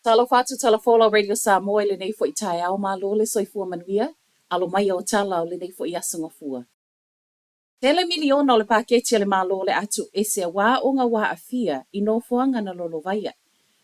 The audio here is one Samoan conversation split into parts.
Talofa atu Tala Folau Radio Samoa i lenei foi taeao, malo le soifua manuia, alo mai o tala o lenei foi aso Gafua. Tele miliona o le paketi a le Malo o le a tuuese aua aoga ua aafia i nofoaga na lolovaia.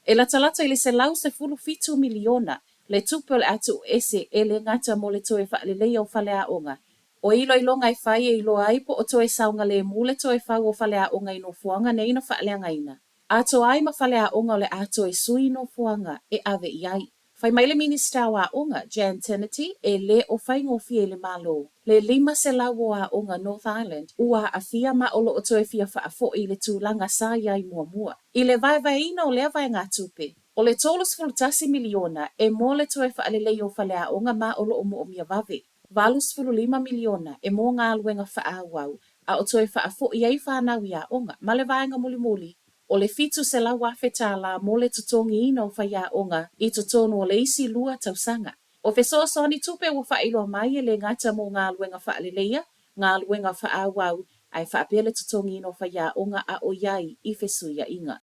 E latalata i le 117 miliona le tupe o le a tuuese e le gata mo le toe faaleleia o faleaoga. O iloiloga e fai e iloa ai po o toe saogalemu le toe fau o faleaoga i nofoaga nei na faaleagaina, atoa ai ma faleaoga o le a toe sui nofoaga e ave i ai. Fai mai le Minisita o Aoga, Jan Tinetti, e le o faigofie i le Malo le 500 o aoga North Island ua aafia ma o lo o toe fia faafoi i le tulaga sa i ai muamua. I le vaevaeina o lea vaegatupe, o le 31 miliona e mo le toe faaleleia o faleaoga ma o lo o moomia vave, 85 miliona e mo galuega faaauau a o toe faafoi ai fanau i aoga, ma le vaega mulimuli, o le $700,000 mo le totogiina o faiaoga i totonu o le isi 2 tausaga. O fesoasoani tupe ua faailoa mai e le gata mo galuega faaleleia, galuega faaauau, ae faapea le totogiina o faiaoga a o i ai i fesuiaiga.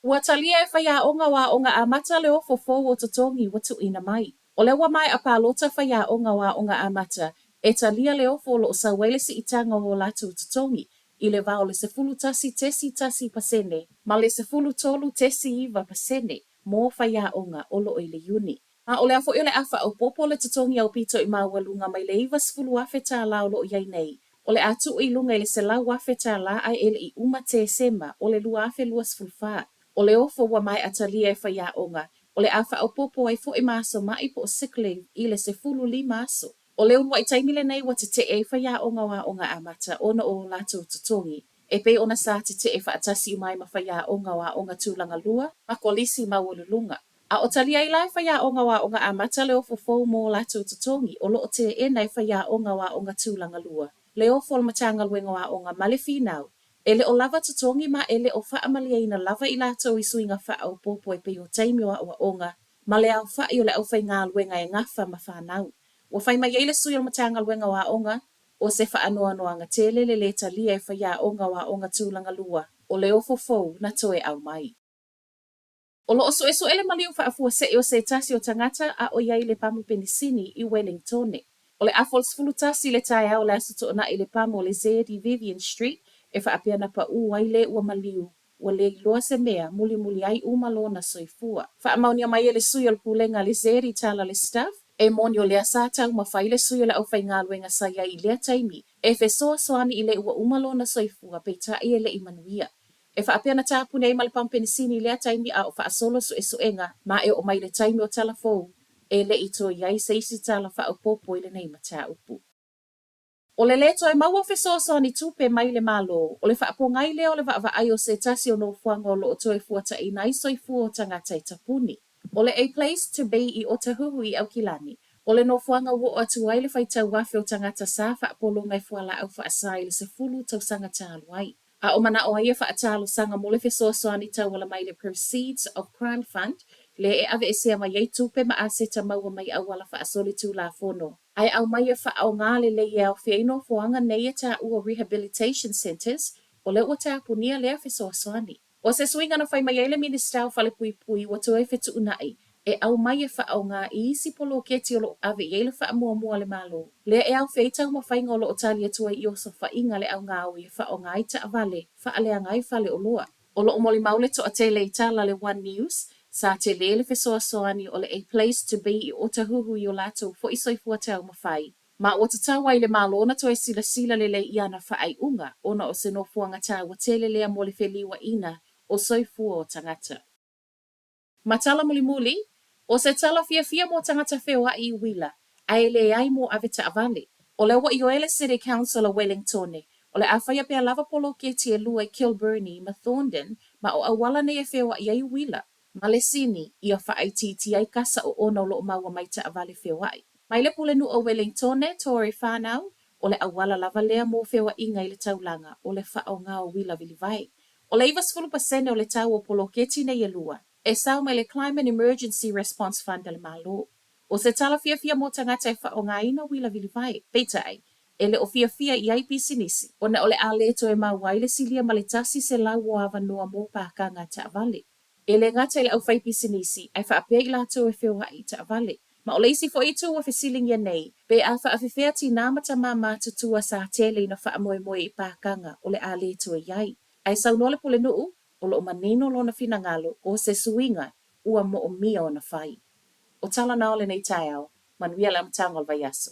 Ua talia e faiaoga o Aoga Amata le ofo fou o totogi ua tuuina mai. O lea ua maea palota faiaoga o Aoga Amata e talia le ofo o lo o sau ai le siitaga o o latou totogi i le va o le 11.1% ma le 13.9% mo faiaoga o lo o i le iuni. A o lea foi o le a faaopoopo le totogi aupito i maualuga mai le $90,000 o lo o i ai nei, o le a tuu i luga i le $100,000 ae e le i uma Tesema o le 2024. O le ofo ua maea talia e faiaoga, o le a faaopoopo ai foi ma aso ma'i po o sick leave i le 15 aso. O le uluai taimi lenei ua tetee ai faiaoga o Aoga Amata ona o o latou totogi, e pei ona sa tetee faatasi uma ai ma faiaoga o Aoga Tulaga Lua ma Kolisi Maualuluga. A o talia ai la e faiaoga o Aoga Amata le ofo fou mo o latou totogi, o lo o teena e faiaoga o Aoga Tulaga Lua le ofo o le Matagaluega o Aoga ma le finau, e le o lava totogi ma e le o faamalieina lava i latou i suiga faaopoopo e pei o taimi o aoaoga ma le aofai o le aufaigaluega e gafa ma fanau. Ua fai mai ai le sui o le Matagaluega o Aoga, o se faanoanoaga tele le lē talia e faiaoga o Aoga Tulaga Lua o le ofo fou na toe aumai. O lo o suesue le maliu faafuasei o se tasi o tagata a o i ai i le pamu penisini i Welingtone. O le afa o le 11 i le taeao o le Aso Toonai i le pamu o le Z i Vivian Street e faapea na paū ai le ua maliu, ua le iloa se mea, mulimuli ai uma lona soifua. Faamaonia mai e le sui o le pulega a le Z i tala le staff, e moni o lea sa taumafai le sui o le aufaigaluega sa i ai i lea taimi e fesoasoani i le ua uma lona soifua peitai e le i manuia. E faapea na tapuni ai ma le pamu penisini i lea taimi a o faasolo suesuega ma e oo mai i le taimi o tala fou e le i toe i ai se isi tala faaopoopo i lenei mataupu. O le lē toe maua o fesoasoani tupe mai le Malo, o le faapogai lea o le vaavaai o se tasi o nofoaga o lo o toe fuataina ai soifua o tagata e tapuni. O le A Place to Be i Otahuhu i Aukilani, o le nofoaga ua oo atu ai le faitau afe o tagata sa faapologa i fualaau faasa i le 10 tausaga talu ai. A o manao ai e faatalosaga mo le fesoasoani tauala mai le Proceeds of Crime Fund, lea e aveesea mai ai tupe ma aseta maua mai auala faasolitulafono, ae aumai e faaaoga lelei e aofia ai nofoaga nei e taua Rehabilitation Centres, o lea ua tapunia lea fesoasoani. O se suiga na fai mai ai le Minisita o Falepuipui ua toe fetuunai e aumai e faaaoga i isi poloketi o lo o ave i ai le faamuamua a le Malo, lea e aofia ai taumafaiga o lo o tali atu ai i osofaiga a le augaoi e faaaoga ai taavale faaleaga ai faleoloa. O lo o molimau le toatele i tala a le One News, sa tele le fesoasoani o le A Place to Be i Otahuhu i o latou foi soifua taumafai. Ma ua tatau ai le Malo ona toe silasila lelei i ana faaiuga ona o se nofoaga taua tele lea mo le feliuaina o soifua o tagata. Ma tala mulimuli, o se tala fiafia mo tagata feoai i uila, a e leai mo avetaavale. O lea ua ioe le City Council o Wellingtone, o le a faia pea lava poloketi e lua i Kilbirnie ma Thorndon ma o auala nei e feoai ai uila. Ma le sini, ia faaitiitia ai kasa oona o lo o maua mai taavale feoai. Mai le Pulenuu o Wellingtone, Tory Whanau, o le auala lava lea mo feoaiga i le taulaga, o le faaaoga o uila vilivae. O le 90% o le tau o poloketi nei e lua, e sao mai le Climate Emergency Response Fund a le Malo. O se tala fiafia mo tagata e faaaogaina uila vilivae, peitai, e le o fiafia i ai pisinisi, ona o le a le toe maua ai le silia ma le 100 o avanoa mo pākanga taavale. E le gata i le aufaipisinisi, ae faapea i latou e feoai i taavale. Ma o le isi foi itu ua fesiligia nei, pe a faafefea tinā ma tamā matutua sa tele ina faamoemoe i pakaga o le a le toe i ai. Ae saunoa le Pulenuu, o lo o manino lona finagalo o se suiga ua moomia ona fai. O tala na o lenei taeao, manuia le amataga o le vaiaso.